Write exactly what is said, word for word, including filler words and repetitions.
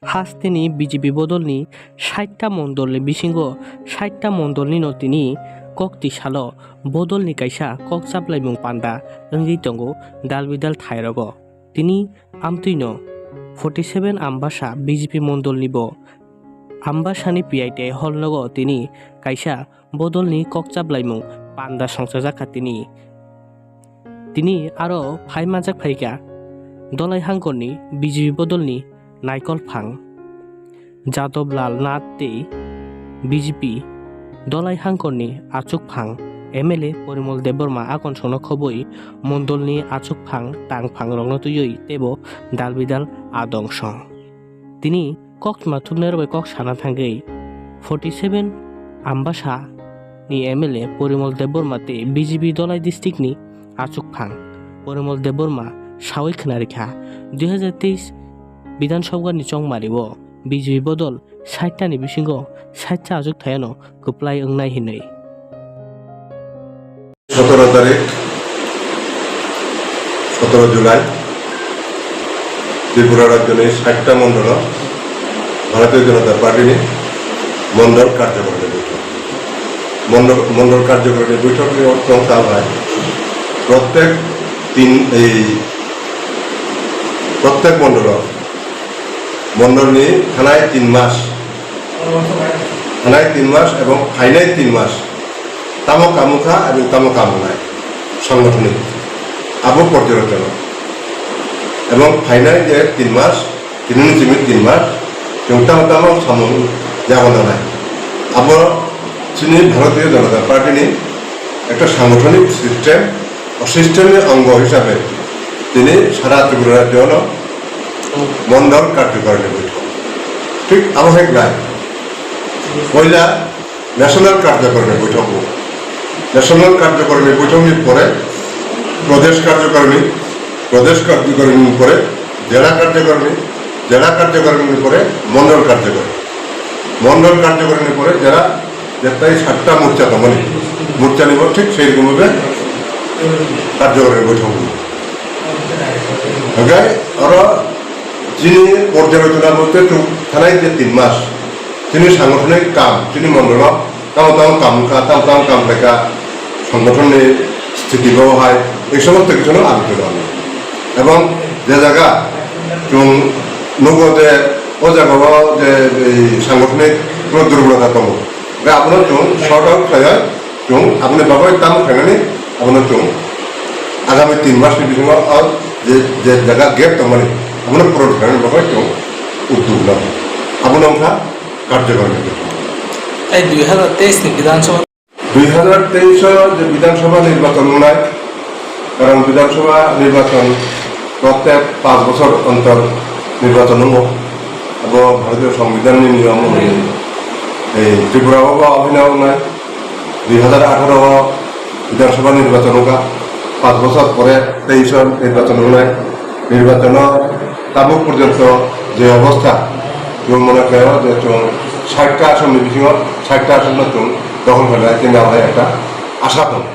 Hasteni B J P bodolni sait ta mondolni bisingo sait ta mondolnino tini kok tisalo bodolni kaisa kok chaplaimung panda wngwi tongo dalbidal thairogo. Tini amtwino forty seven Ambasa B J P mondolnibo Ambasani P I T I hall nogo tini kaisa bodolni kok chaplaimung panda songchajakha tini. Tini aro phai manjak phaikha Dolai Hangkorni B J P bodolni Naikol Phang, Jadab Lal Nath tei B J P Dolai Hangkorni Achuk Phang, M L A Porimol Debbarma akonsongno khobwi mondolni achuk phang tang phang rokno twiwi teibo dalbidal adong song. Tini koktwma thumnairok bai kok sana thangwi forty seven Ambasa ni M L A Porimol Debbarma tei B J P Dolai district ni achuk phang Porimol Debbarma sawi khwnarikha, dui hazar teis Bidhan Sabha ni chongmari o B J P bodol sait ta ni bisingo sait ta achuk thayano kwplai wngnai hinwi. Sotoro tarik, sotoro July, Tripura rajyoni sait ta mondolo Bharatiya Janata Party ni mondol karjokorni boithok. Mondol, mondol karjokorni boithokni ortho wngkha bai prottek tin, ei prottek mondolo, mondolni thanai tin mas, thanai tin mas ebong phainai tin mas tamo kamukha ebong tamo kamunai songgothoni abo porjalochona. Ebong phainai je tin mas, tinini simi tin mas chwng tamo tamo samung yago nanai. Abo chini Bharatiya Janata Party ni ekta sangothonik system, o system ni ongo hisabe tini sara Tripura rajyo no mondol karjokorni boithok. Thik abo hai nai. Poila national karjokorni boithok o. National karjokorni boithokni pore Pradesh karjokorni, Pradesh karjokorni pore Jela karjokorni, Jela karjokorni pore Mondol karjokorni, Mondol karjokorni pore jela, jetai satta morcha tongmani, morchani bo thik sei rokom bhabe karjokorni boithok o. Hingke oro chini porjalochona bolte chwng thanai je tin mas, chini sangothonik kam, chini mondolo tamo tamo kam wngkha, tamo tamo kam khlaikha, songgothonni sthiti bo hai, ei somosto kichuno alochona wngo. Ebong je jaga chwng nugo je o jaga o je ei sanggothoni kono durbolota tongo, hwnkhe abono chwng sort out khlaiwi chwng aboni bagwi tamo khlainani, abono chwng agami tin masni bisingo o je, je jaga gap tongmani abono puron khlainani bagwi chwng uddog lago. Abono wngkha karjokorni. Tei dui hazar teis ni Bidhan Sabha. Dui hazar teis o je Bidhan Sabha nirbachon wngnai, karon Bidhan Sabha nirbachon prottek panch bochor ontor nirbachon wngo. Abo Bharatiyo Songbidanni niyom onujai. Ei Tripura o bo abono wngnai. Dui hazar atharo o Bidhan Sabha nirbachon wngkha, panch bochor pore teis o nirbachon wngnai. Nirbachono tabuk porjonto je obostha, chwng mone khlaio je chwng sait ta asonni bisingo sait ta asonno chwng dokhol khlainai, tini abo hai ekta asha tongo.